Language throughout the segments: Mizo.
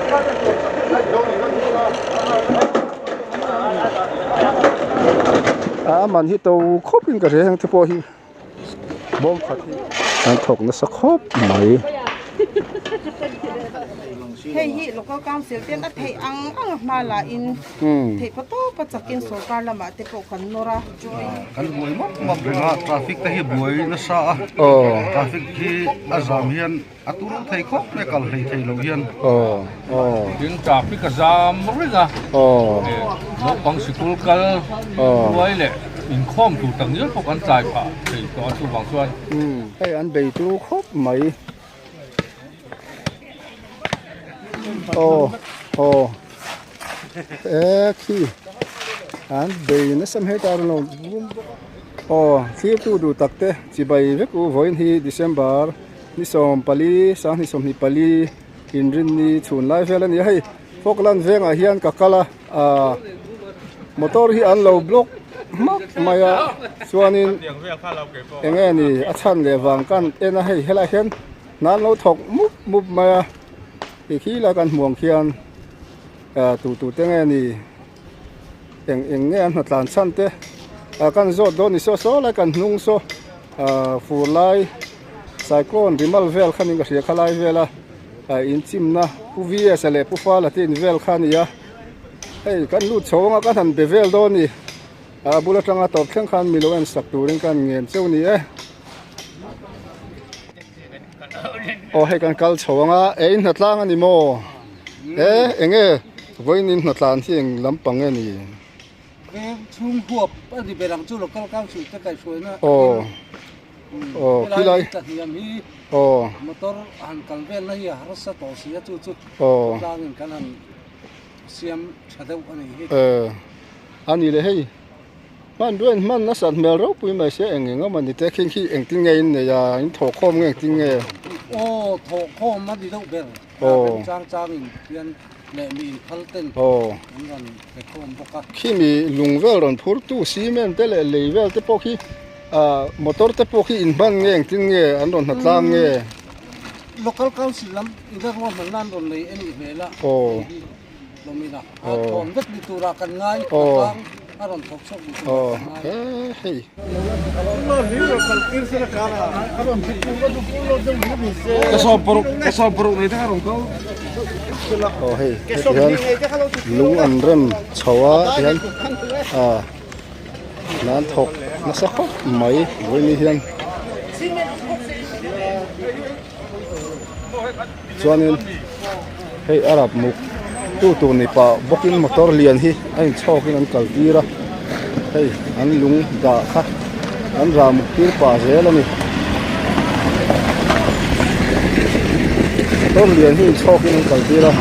A man hi to khawp in ka hria heng te pawh hi bawm khat hi an thawk nasa khawp mai. Hei hi local council ten a theih ang ang a hma la in theih pa tawp a chakin sorkar lamah te pawh kan nawr a. Kan buai map map reng a traffic te hi buai nasa a traffic hi a zam hian a tur thei khawp mai a kal hlei thei lo hian. Tin traffic a zam reng a naupang sikul kal hruai leh inkhawm tur tak ngial pawh kan tlai phah thei tawh a chuvang chuan. Hei an bei tur khawp mai. Aw aw e khi an bei nasa hmel ta lo aw thlir tu duh tak te chibai vek u vawiin hi December ni 14 2024 inrinni chhun lai vel a ni a hei Falkland vengah hian ka kal a ah motor hi an lo block hmak mai a chuanin eng nge ni a chhan leh vang kan en a hei helaiah hian hna an lo thawk mup mup mai a ti khi lai kan hmuh ang khian ah tu tu te nge ni eng eng nge an hnatlan chhan te ah kan zawt dawn ni saw saw lai kan hnung saw ah fur lai cyclone rimal vel khanin ka hria khalai vel a. Ah inchimna Pu VS a leh Pu Fala te in vel kha a ni a, hei kan lut chho anga kan han be vel dawn a ni, a bul atanga tawp thleng khan mi lo en sak turin ka han ngen cheu a ni e. Aw hei kan kal chho anga e in hnatlang a ni maw? E eng nge vawiin in hnatlan hi eng lampang nge ni? Veng chhung huap a ni ber ang chu local council te kaihhruaina aw aw khilai tla hniam hi aw motor han kal velna hi a harsa tawh si a chu chu aw tlangin kan han siam tha deuh a ni hi e a ni le hei hmanrua in hman nasat hmel ropui mai sia eng eng emaw ni te khing khi engtin nge in nei a in thawh khawm nge engtin nge aw thawh khawm a ni deuh ber aw chang changin hian leh mi inphal ten aw an rawn pe khawm bawk a. Khimi lung vel rawn phur tu cement te leh lei vel te pawh khi ah motor te pawh khi inhman nge engtin nge an rawn hnatlang nge? Local council lam inla ruahman nan rawn nei a nih hmel a aw hei hi lawmina a thawn vek ni turah kan ngai hnatlang a rawn thawk chhuak ni turah kan ngai. Aw he hei. Aw hei heti hian lung an rem chho a tihian ah nan thawk nasa khawp mai vawiin hian chuanin hei a rap muk tu tur ni pah bawkin motor lian hi a inchhawkin an kal tir a hei an lung dah kha an rah muk tir pah zel a ni motor lian hi inchhawkin an kal tir a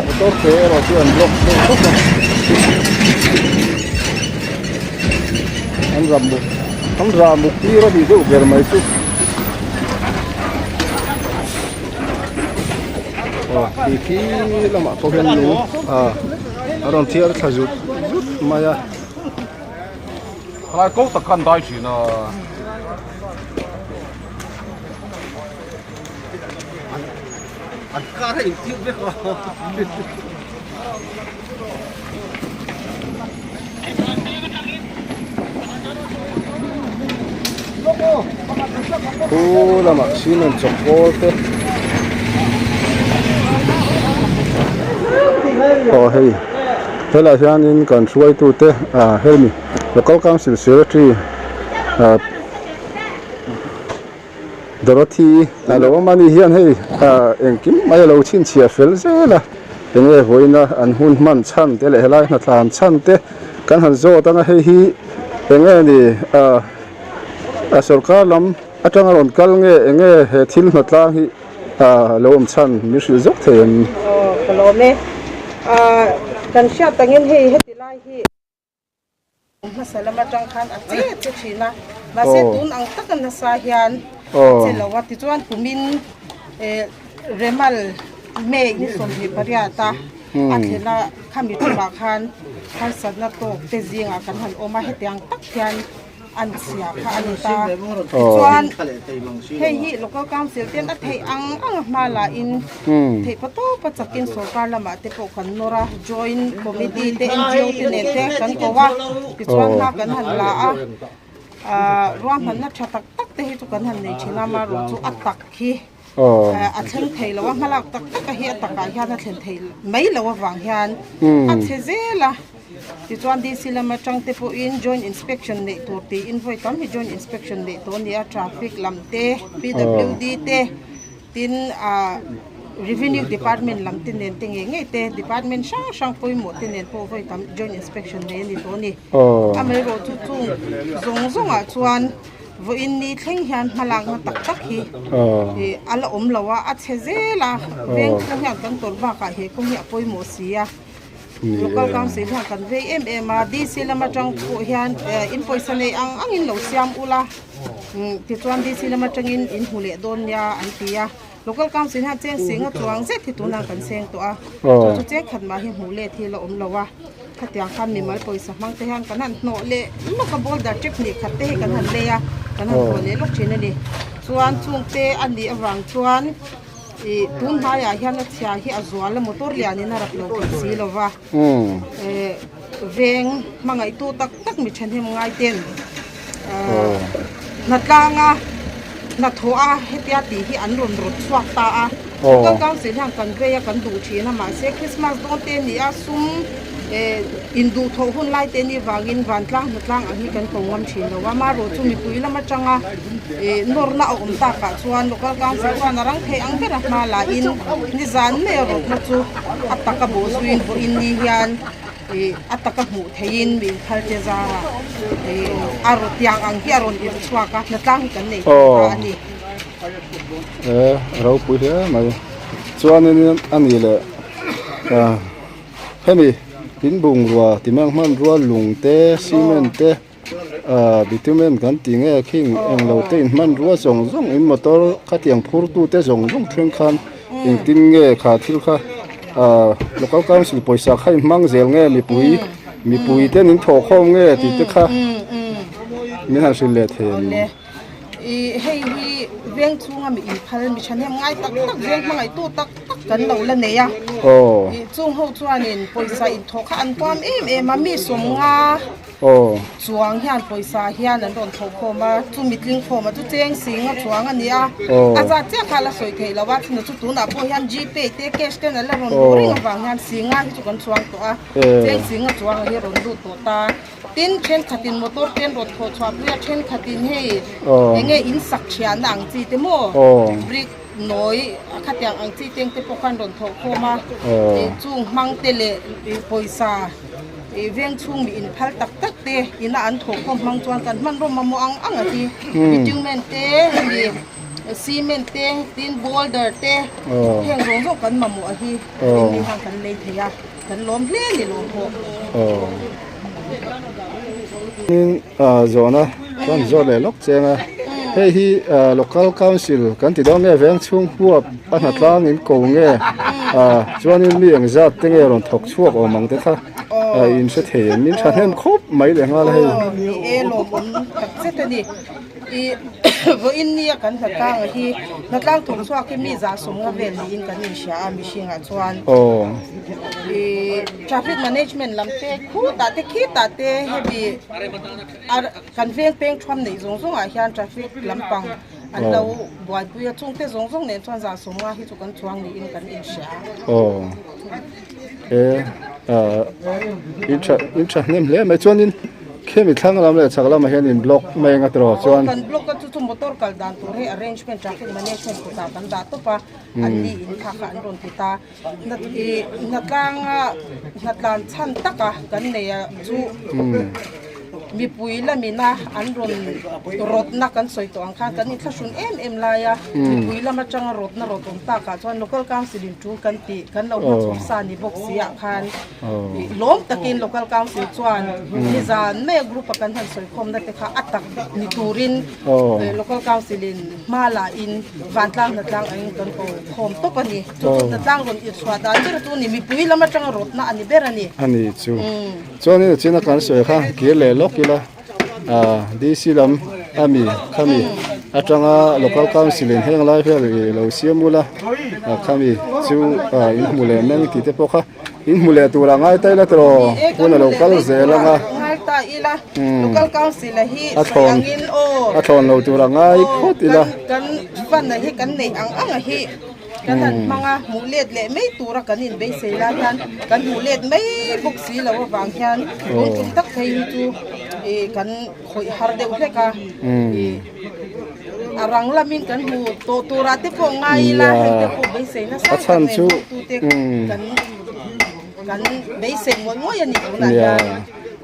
motor te erawh chu an block deuh vek a an rah muk an rah muk tir a nih deuh ber mai chu. Aw khi khi lamah pawh hian lung ah a rawn thiar thla zut zut mai a. Khalai ko tak khan dai thin a. An kar a intir vek a. Khu lamah cement chawkkawl te aw hei helaiah hianin kan hruaitute ah hemi local council secretary ah Dorothy a lo awm a ni hian hei ah engkim mai a lo chhinchhiah fel zel a enge vawiina an hun hman chhan te leh helai hnathlan chhan te kan han zawt ang a hei hi enge ni ah a sorkar lam atanga rawn kal nge enge he thil hnatlang hi ah lo awm chhan min hrilh zawk thei em? Aw ka lawm e ah kan hriat tangin hei heti lai hi. Hmasa lam atang khan a che che thin a, mahse tun ang taka nasa hian a che lo a, tichuan kumin Remal May ni 28 a a thlen a, khami tumah khan harsatna tawk te zingah kan han awm a, hetiang tak hian. An chhia kha a ni ta. Tichuan, hei hi Local Council ten a theih ang ang a hma lahin theih pa tawpa chakin sorkar lamah te pawh kan nawr a, Joint Committee te, NGO te nen te kan ko a, tichuan hma kan han la a, ruahmanna tha tak tak te hi chu kan han nei thin a, amaherawhchu a tak hi a thleng thei lo a, hmalak tak taka hi a takah hian a thlen thei mai lo avang hian a chhe zel a. Tichuan DC lam atang te pawhin joint inspection neih tur tiin vawi tam hi joint inspection neih tawh a ni a, traffic lam te, PWD te, tin ah revenue department lam te nen te ngei ngei te department hrang hrang pawimawh te nen pawh vawi tam joint inspection nei a ni tawh a ni. Amaherawhchu chung zawng zawngah chuan Vawiin ni thleng hian hmalakna tak tak hi a la awm lo a, a chhe zel a, veng chhung hian kan tawrh bakah he kawng hi a pawimawh si a, Local Council hian kan vei em em a, DC lam atang pawh hian in pawisa nei ang angin lo siam ula, tichuan DC lam atangin in hmu leh dawn nia an ti a, Local Council hian cheng sing a chuang zet hi tunah kan seng tawh a, chu chu cheng khat mah hi hmuh let hi la awm lo a, khatiang khan mimal pawisa hmang te hian kan han hnawh leh lawk a, boulder trip hnih khat te hi kan han lei a, kan han hnawh leh lawk thin a ni. Chuan chung te a nih avang chuan ih tun hnaiah hian a chhia hi a zual a, motor lianin a rap lo thei si lo va, eh veng hmangaihtu tak tak mi thahnem ngai ten Hnatlanga hnathawh a hetia tih hi an rawn rawt chhuak ta a, Local Council hian kan vei a kan duh thin a mahse Christmas dawn te ni a sum eh induhthawh hun lai te ni vangin vantlang hnatlang ang hi kan ko ngam thin lo a, amaherawh chu mipui lam atanga eh nawrna a awm takah chuan Local Council chuan a rang theih ang ber a hma lahin nizan mai a rawtna chu a taka bawhzuiin vawiin ni hian Ih a taka hmuh theihin mi inphal te zarah ih a rawn tiang ang hi a rawn irh chhuak a hnatlang hi kan nei thei ta a ni. E ropui hle mai chuanin a ni leh ah hemi in bungrua ti mang hmanrua lung te cement te ah bitumen kan tih nge khing englo te in hmanrua zawng zawng in motor khatiang phur tu te zawng zawng thleng khan engtin nge kha thil kha ah local council pawisa kha in hmang zel nge mipui mipui ten in thawh khawm nge tih te kha min han hrilh leh thei ang. Ih hei hi veng chhunga mi inphal mi thahnem ngai tak tak veng hmangaihtu tak tak kan lo la nei a ih chung ho chuanin pawisa inthawh kha an tuam em em a mi sawmnga Chuang hian pawisa hian an rawn thawh khawm a, chu mitling khawm a chu cheng sing a chuang a ni a, a zat chiah kha a la sawi theih lo a, chuna chu tunah pawh hian gpay te cash ten an la rawn luh reng avang hian singa hi chu kan chuang tawh a, cheng sing a chuang a hi a rawn lut tawh ta. Tin, thenkhatin motor te an rawn thawh chhuah pui a, thenkhatin hei eng nge in sak thiahna ang chi te maw brick nawi khatiang ang chi teng te pawh khan rawn thawh khawm a, chung hmang te leh pawisa. Ih veng chhung mi inphal tak tak te ina an thawh khawm hmang chuan kan hmanraw mamawh ang ang a hi bitumen te hemi cement te tin boulder te heng zawng zawng kan mamawh a hi heng mi hian kan lei thei a kan lawm hle a ni lawm pawh. Tin zawhna chuan zawt leh lawk cheng a hei hi local council kan ti dawn nge veng chhung huap a hnatlang in ko nge chuanin mi engzat te nge rawn thawk chhuak awm ang te kha in hre thei em min thahnem khawp mai leh nghal a hei. Aw ni e lawmawm tak zet a ni ih vawiin nia kan hnatlang a hi hnatlang thawk chhuak hi mi zah sawmnga vel niin kan inhria a mihringah chuan ih traffic management lam te khutah te khitah te hemi kan veng peng thuam neih zawng zawngah hian traffic lampang an lo buaipui a chungte zawng zawng nen chuan zah sawmnga hi chu kan chuang niin kan inhria a. Aw e ah in tha in tha hnem hle mai chuanin khemi thlang lam leh chhak lamah hian in block mai anga tiraw chuan. Kan block a chu chu motor kal dan tur hei arrangement traffic management kutah kan dah tawp a an ni in kha kha an rawn ti ta. Hnatlanga hnatlan chhan taka kan nei a chu mipui lamina an rawn rawtna kan sawi tawh ang khan kan inthlahrun em em lai a, mipui lam atanga rawtna rawt awm takah chuan local council in tul kan tih kan lo hmachhawp sa ni bawk si ah khan lawm takin local council chuan nizan mai a group a kan han sawikhawmna te kha a tak ni turin local council in hma lah in vantlang hnatlang angin kan ko khawm tawp a ni. Chu chu hnatlang rawn irh chhuah dan ber chu ni mipui lam atanga rawtna a ni ber a ni. A ni chu. Chuanin a china kan sawi kha kir leh lawk ila. Ah DC lam ami khami atanga local council in heng lai vel ih lo siam ula ah khami chu ah in hmu leh meng tih te pawh kha in hmu leh tur ah ngai ta ila tawh hun a lo kal zel ang a. Local council a hi a thlawn a thlawn lo tur ah ngai phawt ila. Kan fund a hi kan neih ang ang a hi. Kan han hmang a, hmuh let leh mai tura kan inbeisei lai hian kan hmuh let mai bawk si lo avang hian tun tum tak phei hi chu ih kan khawih har deuh hlek a, ih a rang lamin kan hmu tawh turah te pawh ngai ila heng te pawh beisei nasa tak nen hotute kan kan beisei ngawih ngawih a ni tunah hian.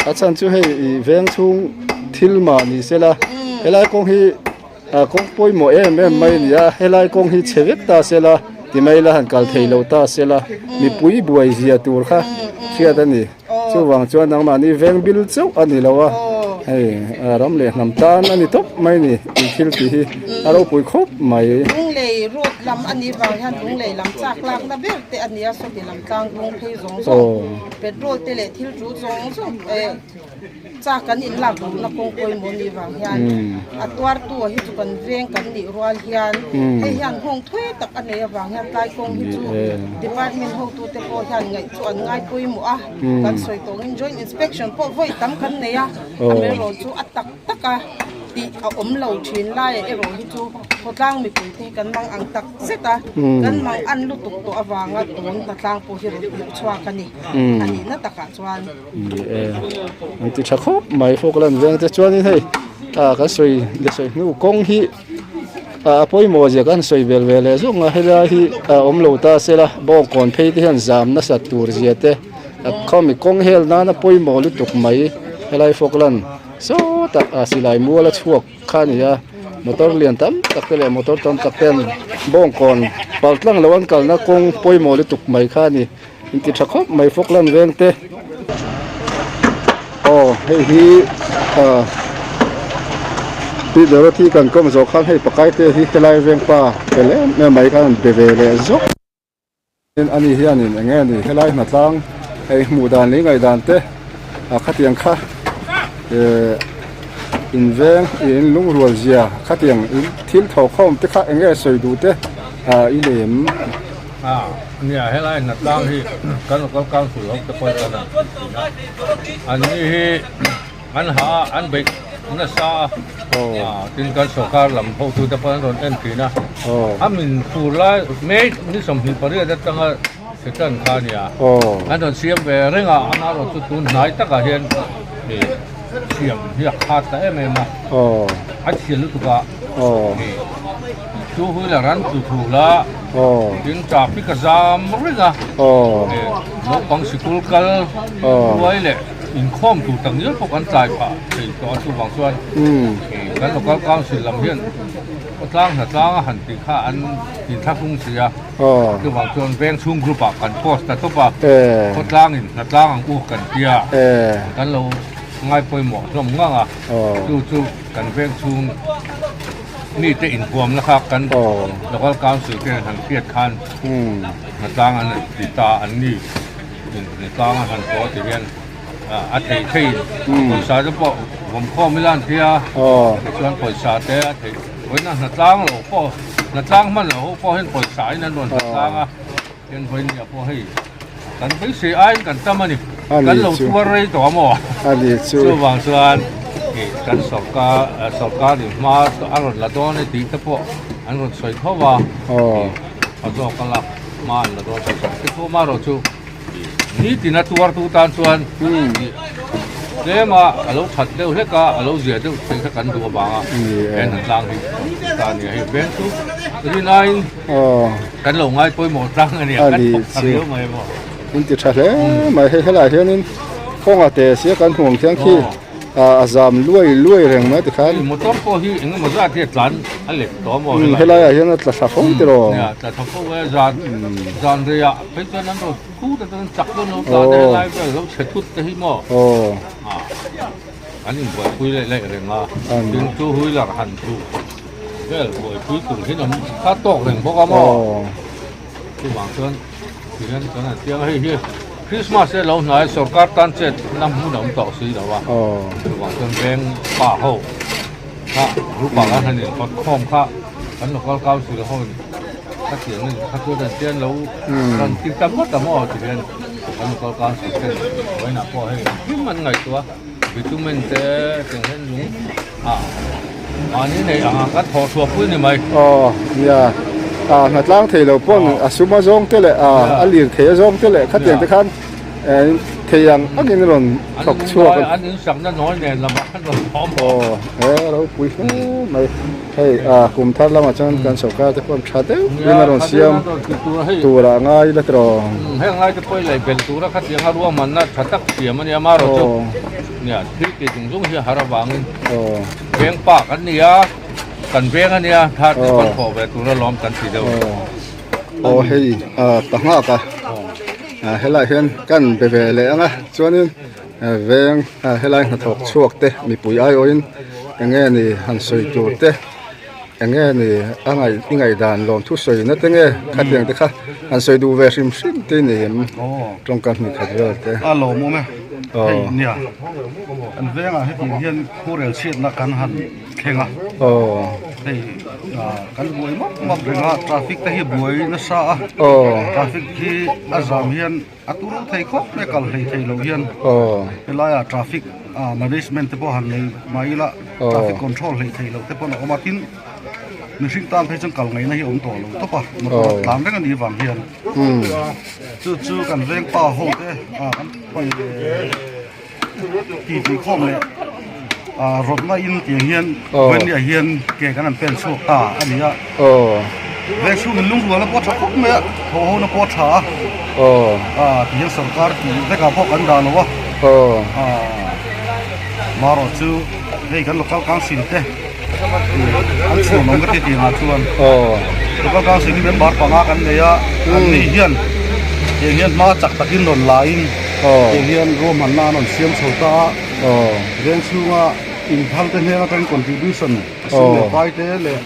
A chhan chu hei ih veng chhung thil mah ni sela helai kawng hi. A kawng pawimawh em em mai a ni a, helai kawng hi chhe vek ta se la, ti mai la han kal thei lo ta se la, mipui buai zia tur kha hriat a ni. Chuvang chuan nangmahni veng bil chauh a ni lo a, hei ram leh hnam tan a ni tawp mai a ni, in thil tih hi a ropui khawp mai. Lunglei road lam a nih vang hian Lunglei lam chak lakna ber te a ni a, sawti lam tlang dung phei zawng zawng, petrol te leh thil tul zawng zawng eh. Chak kan inlak duhna kawng pawimawh nih vang hian a tuartu hi chu kan veng kan nih rual hian hei hian nghawng thui tak a nei avang hian tlai kawng hi chu department hotute pawh hian ngaih chu an ngai pawimawh a, kan sawi tawh angin joint inspection pawh vawi tam kan nei a, amaherawh chu a tak tak a tih a awm lo thin laiah erawh hi chu khawtlang mipuite hi kan mang ang tak zet a, kan mang an lutuk tawh avanga tun hnatlang pawh hi rawn hmuh chhuak a ni a nihna takah chuan. Ni e, an ti tha khawp mai Falkland veng te chuanin hei ah kan sawi leh sawi hnu kawng hi ah a pawimawh zia kan sawi vel ve leh zawng a helai hi a awm lo ta se la bawngkawn phei te hian zam nasat tur zia te a khawmi kawng hel nana pawimawh lutuk mai helai Falkland sawtah ah silai mual a chhuak kha a ni a motor lian tam tak te leh motor tam tak ten bawngkawn pal tlang lo an kalna kawng pawimawh lutuk mai kha a ni. Inti tha khawp mai Falkland veng te aw hei hi ah pi Dorothy kan kawm zawh khan hei pakai te hi helai veng pa fel em em mai khan an be ve leh zawk ani hianin eng nge ni helai hnatlang hei hmuh dan leh ngaihdan te ah khatiang kha eh in veng ih in lungrual zia khatiang in thil thawhkhawm te kha eng nge sawi duh te ah i lem. A nia helai hnatlang hi kan local council ho te pawh hian an ti thin a an ni hi an ha a an beih nasa a tin kan sorkar lam hotu te pawh an rawn en thin a a min fur lai mek ni 28 atanga chhe tan kha a nia an rawn siam ve reng a amaherawh chu tun hnai takah hian ih siam hi a khat ta em em a a chhiat lutuk a chu hui la ran tlu thu la. Tin traffic a zam reng a, naupang sikul kal hruai leh inkhawm tur tak ngial pawh kan tlai phah thei tawh a, chuvang chuan kan local council lam hian khawtlang hnatlang a han tih kha an inthlahrung si a, chuvang chuan veng chhung group ah kan post ta tawp a, khawtlangin hnatlang ang u kan tia kan lo ngai pawimawh hlawm ngang a, chu chu kan veng chhung. Mite inhuamna kha kan Local Council te han hriat khan hnatlang an ti ta an ni hnatlang an han tawh ti hian a thei thei pawisa te pawh vawmkhawm ila an tia tichuan pawisa te a theih vawiin a hnatlang lo pawh hnatlang hman lo ho pawh hian pawisa in an rawn hnatlang a Tin vawinia pawh hei kan beisei aiin kan tam a ni. Kan lo tuar rei tawh a maw? Chuvang chuan kan sawrkar sawrkarin hma a rawn la dawn e tih te pawh an rawn sawi tho a. A zawk a lak hma an la dawn tih te pawh amaherawh chu nitin a tuartu tan chuan tlem a a lo that deuh hlek a, a lo zia deuh thei kha kan duh avanga he hnatlang hi ta a ni a. Hei veng chu rinaiin. Kan lo ngai pawimawh tlang a nia, kan thawk tha riau mai maw. In ti tha hle mai, hei helaiah hianin kawnga te sia kan hmuh ang khian khi a zam luai luai reng mai tikhan. Motor pawh hi eng emaw zat hi a tlan a let tawh maw helai. Helaiah hian a tla thla fo tiraw. Nia, tla thla fo e, zan zan reiah phei chuan an rawn thut a chuan chak dawn lo tlan a helai vel lo chhe thut te hi maw. An inbuaipui leh leh reng a, tin chu wheeler han thuh. Vel buaipui tur hian an kha tawk reng bawk a maw? Chuvang chuan tihian kan han chiang a, hei hi. Christmas te lo hnai sorkar tan chet na hmun a awm tawh si lo a, chuvang chuan veng pa ho kha group ah khan han inpawt khawm kha kan local council ho in khatiang in kha chuan an tian lo rawn ti ta ngawt ang aw ti hian kan local council ten vawiinah pawh hei engkim an ngaihtuah a, bitumen te tiang hian lung ah mahni nei ang a kan thawh chhuah pui ni mai. Aw nia ah hna tlang thei lo pawn a sum a zawng te leh ah a lir thei a zawng te leh khatiang te khan thei ang angin a rawn thawk chhuak a. An insakna nawi nen lamah khan rawn thawm aw he ropui hle mai hei ah kum thar lamah chuan kan sorkar te pawh tha deuh in a rawn siam tur ah ngai la tawh. Heng lai te pawh i lei belh tura khatiang a ruahmanna tha tak siam a nia marawh chu nia thil tih zung zung hi a har avangin veng pa kan ni a kan veng a nia thar te kan thawh ve tur alawm kan ti deuh. Aw hei pa nghak a helai hian kan be ve leh ang a chuanin veng helai hnathawk chhuak te mipui aiawhin eng nge ni han sawi tur te eng nge ni a ngaih i ngaihdan lawmthu sawina te nge khatiang te kha han sawi duh ve hrim hrim te ni em tawngka hnih khat vel te. A lawmawm e hei nia an vengah heti hian khurel chhiatna kan han thleng a hei kan buai map map reng a traffic te hi buai nasa a traffic hi a zam hian a tur thei khawp mai kal hlei thei lo hian helaiah traffic management te pawh han nei mai ila traffic control hlei thei lo te pawh a awm a tin mihring tan phei chuan kal ngaihna hi a awm tawh lo tawp a motor a tlan reng a nih vang hian chu chu kan veng pa ho te kan Tih tih khawm leh ah rawtna in tiang hian vawinia hian ke kan han pen chhuak ta a ni a veng chhung in lungrual na pawh a tha khawp mai a thaw ho na pawh a tha a ah ti hian sorkar tih vekah pawh kan dah lo a ah marawh chu hei kan local council te an chhuan awm ka ti tiangah chuan local council hi member panga kan nei a an ni hian tiang hian hma chak takin rawn la in. Tiang hian ruahmanna an rawn siam chho ta a, veng chhunga inphal te hnen atangin contribution a sum leh pai te leh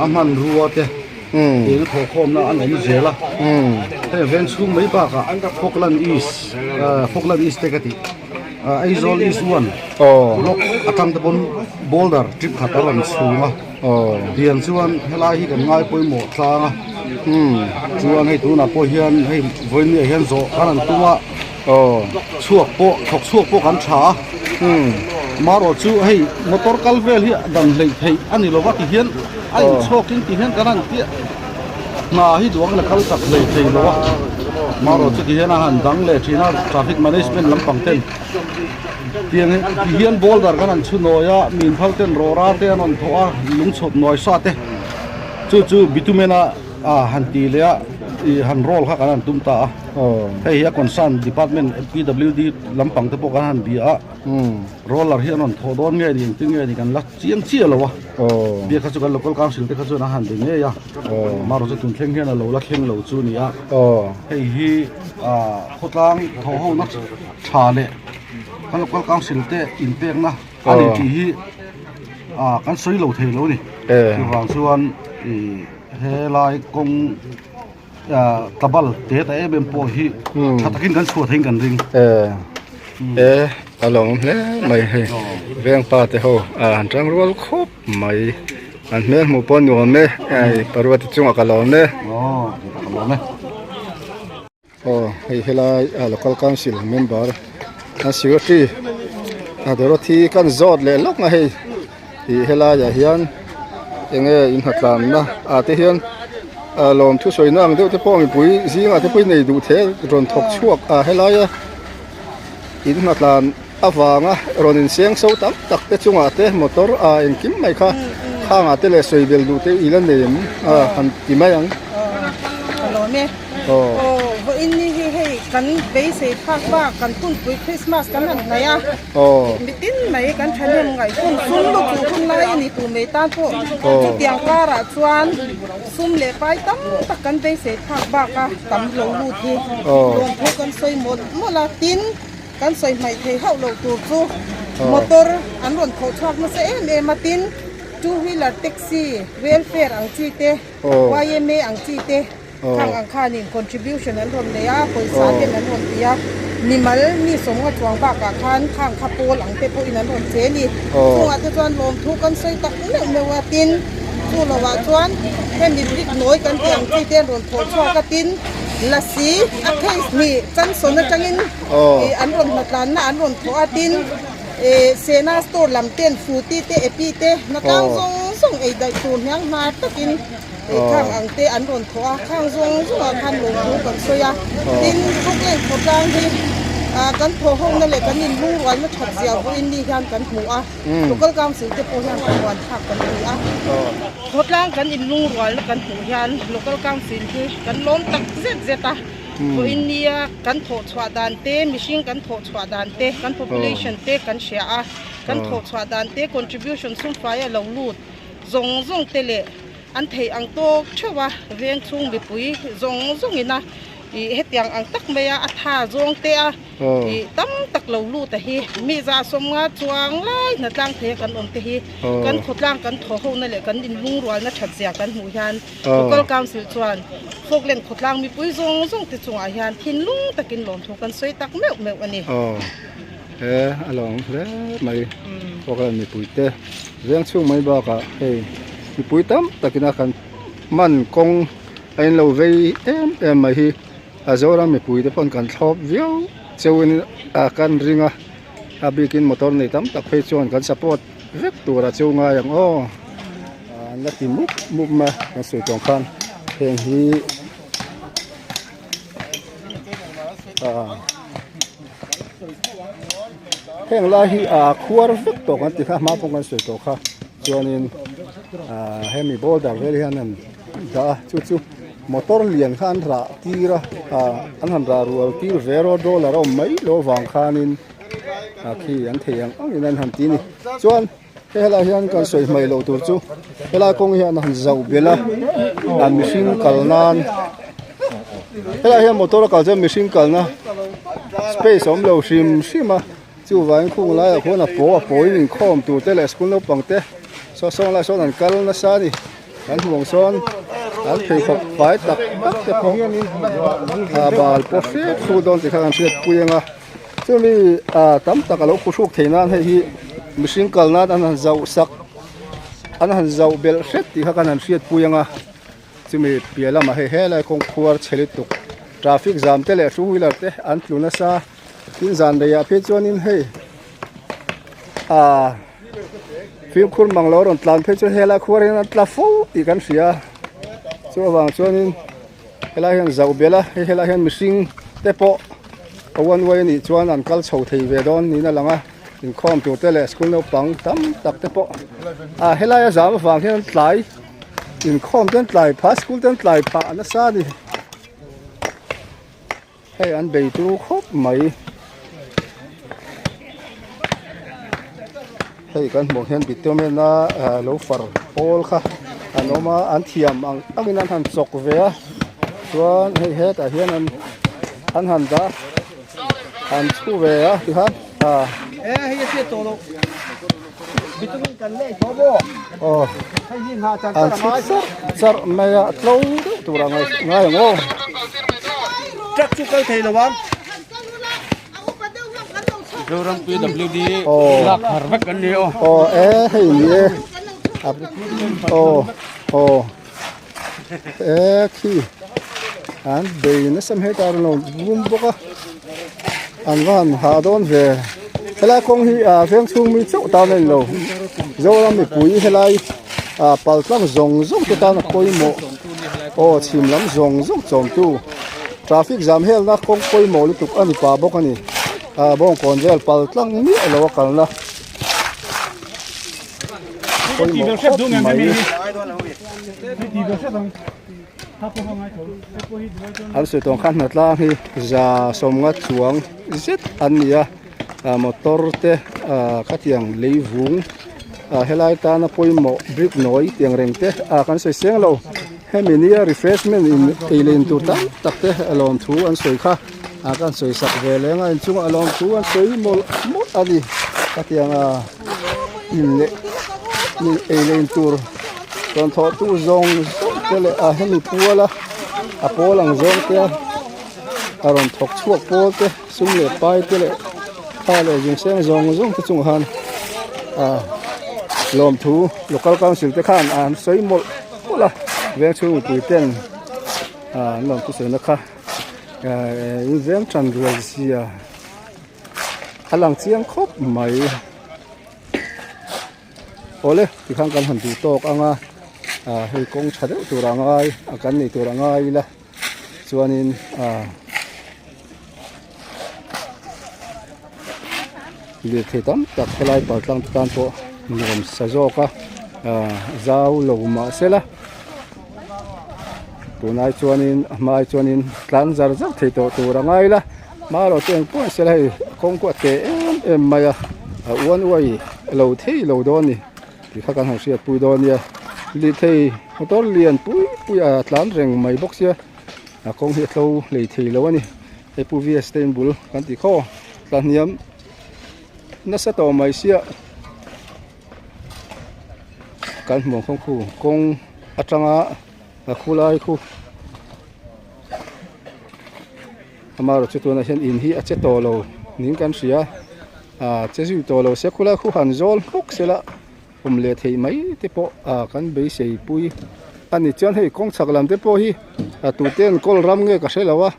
a hmanrua te tiang thawhkhawmna an awm zel a. Hei veng chhung mai bakah Falkland East Falkland East te ka tih Aizawl East 1 block atang te pawn boulder trip khat a rawn chhung a. Tiang chuan helai hi kan ngai pawimawh tlang a chuan hei tunah pawh hian hei vawiin ah hian zawh kan han tum a chhuak pawh thawk chhuak pawh kan tha a marawh chu hei motor kal vel hi dan hleih theih a ni lova ti hian a inchhawk in ti hian kan han piah hna hi duang la kal chak hlei thei lo a marawh chu ti hian a han dang leh thin a traffic management lampang ten. Tiang ti hian boulder kan han chhu nawi a, mi inphal ten rawra te an rawn thawh a, lung chhawp nawi sa te chu chu bitumen a ah han ti leh a ih han roll kha kan han tum ta a, hei hi a concern department P W D lampang te pawh kan han bia a, roller hi an rawn thawh dawn nge ni engtin nge ni kan la chiang chiah lo a, biak kha chu kan local council te kha chuan an han be ngei a, marawh chu tun thleng hian a lo la thleng lo chu a ni a, hei hi ah khawtlang thawh ho na tha leh kan local council te inpekna a ni tih hi ah kan sawi lo thei lo a ni chuvang chuan ih helai kawng ah tlabal te ta em em pawh hi tha takin kan chhuah theiin kan ring. E a lo awm hle mai hei veng pa te ho ah an tang rual khawp mai an hmel hmuh pawh nuam e parua te chungah ka lawm e. Aw ka lawm e. Aw hei helai ah local council member a secretary a Dorothy kan zawt leh lawk a hei ih helai ah hian enge in hnatlanna ah te hian ah lawm thusawi na ang deuh te pawh mipui zingah te pawh i nei duh the rawn thawk chhuak a helai a in hnatlan avanga rawn inseng so tam tak te chungah te motor ah engkim mai kha khangah te leh sawi bel duh te i la nei em a han ti mai ang. Ka lawm e. Aw vawiin ni hi hei kan beisei phak bak kan hunpui Christmas kan han hnaih a mitin mai kan thahnem ngaih hun sum lutuk hun lai a ni tur mai tan pawh chutiang karah chuan sum leh pai tam tak kan beisei phak bak a tam lo lut hi lawmthu kan sawi mawlh mawlh a tin Kan sawi hmaih thei hauh loh tur chu motor an rawn thawh chhuak nasa em em a, tin two wheeler taxi, welfare ang chi te, yma ang chi te. Khang ang khanin contribution an rawn nei a, pawisa ten an rawn ti a, mimal mi sawmnga chuang bakah khan khang kha pawl ang te pawhin an rawn che a ni. Chungah te chuan lawmthu kan sawi tak meuh meuh a, tin chu lovah chuan hemi brick nawi kan tih ang chi te an rawn thawh chhuak a, tin lasi a case hnih chansawn atangin ih an rawn hnatlanna an rawn thawh a, tin ih Sena store lam ten Fruity te Epi te hnatlang zawng zawng ei daih tur hniang hnar takin. Khang ang te an rawn thawh a, khang zawng zawngah khan lawmthu kan sawi a, tin Brooklyn khawtlang hi kan thawh hona leh kan inlungrualna that zia vawiin ni hian kan hmu a, Local Council te pawh hian khuan thlak kan ti a, khawtlang kan inlungrualna kan hmuh hian Local Council hi kan lawm tak zet zet a, vawiin nia kan thawh chhuah dan te, mihring kan thawh chhuah dan te, kan population te kan hria a, kan thawh chhuah dan te contribution sumfai a lo lut zawng zawng te leh an theih ang tawk theuh a, veng chhung mipui zawng zawng ina ih hetiang ang tak mai a a tha zawng te a ih tam tak lo lut a hi mi za sawmnga chuang lai hna tlang thei a kan awm te hi kan khawtlang kan thaw ho na leh kan inlungrualna that zia kan hmuh hian local council chuan Falkland khawtlang mipui zawng zawng te chungah hian thinlung takin lawmthu kan sawi tak meuh meuh a ni. He a lo ang hle mai Falkland mipui te veng chhung mai bakah hei mipui tam takin a kan hman kawng a in lo vei em em mai hi a Zoram mipui te pawn kan thlawp viau cheuhin a kan ring a a bikin motor nei tam tak phei chuan kan support vek tur a cheu ngai ang aw an la ti mup mup mai a kan sawi tawng khan heng hi ah heng lai hi ah khuar vek tawh kan ti kha hma pawh kan sawi tawh kha chuanin ah hemi boulder vel hian an dah a chu chu motor lian kha an rah tir a ah an han rah rual tir ve rawt roller a awm mai loh avang khanin ah khi an thei ang angin an han ti a ni chuan Hei helaiah hian kan sawi hmaih loh tur chu helai kawng hian a han zauh belh a an mihring kal nan helaiah hian motor a kal chuan mihring kalna space a awm lo hrim hrim a chuvangin khung laiah khuan a paw a pawhin inkhawm tur te leh school naupang te saw sawn lai sawn an kal nasa a ni kan hmuh ang sawn an pheikhawk fai tak tak te pawh a bal pawh hret hrut dawn tih kha kan hriatpui ang a. Chumi ah tam tak a lo khuhruk thei nan hei hi mihring kal nan an han zauh sak an han zauh belh hret tih kha kan han hriatpui ang a chumi piah lamah hei helai kawng khuar chhe lutuk traffic jam te leh two wheeler te an tlu nasa tin zan reiah phei chuanin hei ah fimkhur mang lo rawn tlan phei chu helai khuar hian an tla fo tih kan hria chu avang chuanin. Helai hian zauh belh a, hei helai hian mihring te pawh a one way anih chuan an kal chho thei ve dawn niin a lang a, inkhawm tur te leh school naupang tam tak te pawh ah helai a zam avang hian an tlai inkhawm te an tlai phah school te an tlai phah nasa a ni. Hei an bei tu khawp mai. Hei kan hmuh hian bitumen a lo far pawl kha an awm a an thiam ang angin an han chawk ve a chuan hei hetah hian an an han dah an chhu ve a tikhan ah. Aw an chhut charh charh mai a tlo deuh tur a ngai ang aw. Truck chu kal thei lo ang. Mizoram PWD lak har vek an ni aw. Aw e hei ni e. Aw aw e khi an bei nasa mai ta lo bum bawk a an va han hah dawn ve helai kawng hi ah veng chhung mi chauh tan a ni lo Zoram mipui helai ah pal tlang zawng zawng te tan a pawimawh aw chhim lam zawng zawng chawmtu traffic jam helna kawng pawimawh lutuk a ni pah bawk a ni ah bawngkawn vel pal tlang miah lo a kalna pawimawh khawp mai. An sawi tawng kha hnatlang hi za sawmnga chuang zet an ni a ah motor te ah khatiang lei vung ah helai tana pawimawh brick nawi tiang reng te ah kan sawi seng lo hemi nia refreshment in ei leh in tur tam tak te a lawm thu an sawi kha ah kan sawi sak ve leng a inchungah a lawm thu an sawi mawlh mawlh a ni khatiang ah in leh ei leh in tur. Rawn thawh tu zawng zawng te leh a hemi puala. A pawl ang zawng te a a rawn thawk chhuak pawl te sum leh pai te leh thla leh zungseng zawng zawng te chungah khan ah lawmthu local council te khan an sawi mawlh mawlh a veng chhung mipui ten ah an lawmthu sawina kha eh in veng tan rual zia a lang chiang khawp mai. Awle tikhan kan han duh tawk ang a ah hei kawng tha deuh tur a ngai a kan nei tur a ngai ila chuanin ah lirthei tam tak helai par tlang te tan pawh nuam sa zawk a ah zau lo mahse la tunai chuanin a hmai chuanin tlan zar zar thei tawh tur a ngai ila. Hma erawh chu engpawh an sela hei kawng pawh a teh em em mai a a uan uai lo thei lo dawn a ni tih kha kan han hriat pui dawn nia lirthei motor lian pui pui a tlan reng mai bawk sia a kawng hi a tlo hlei thei lo a ni hei pu v s te in bul kan tih khaw tla hniam nasa tawh mai sia kan hmuh ang kawng khu kawng atanga a khu lai khu. Amaherawh chu tunah hian in hi a che tawh lo niin kan hria a che zui tawh lo se khulai khu han zawl hmawk se la awm leh theih mai te pawh ah kan beisei pui a ni chuan hei kawng chhak lam te pawh hi a tute an kawl ram nge ka hre lo a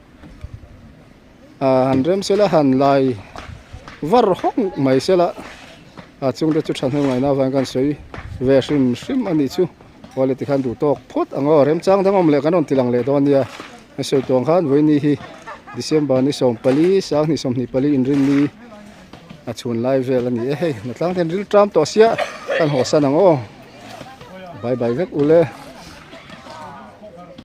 ah han rem se la han lai var hawk mai se la a chung te chu thahnem ngaihna avangin kan sawi ve hrim hrim a nih chu. Awle tikhan duh tawk phawt ang aw remchang dang awm leh kan rawn ti lang leh dawn nia a sawi tawng khan vawiini hi December ni 14 sanghnih 24 inrinni a chhun lai vel a ni e hei hnatlang ten ril tram tawh sia kan haw san ang aw bye bye vek ule.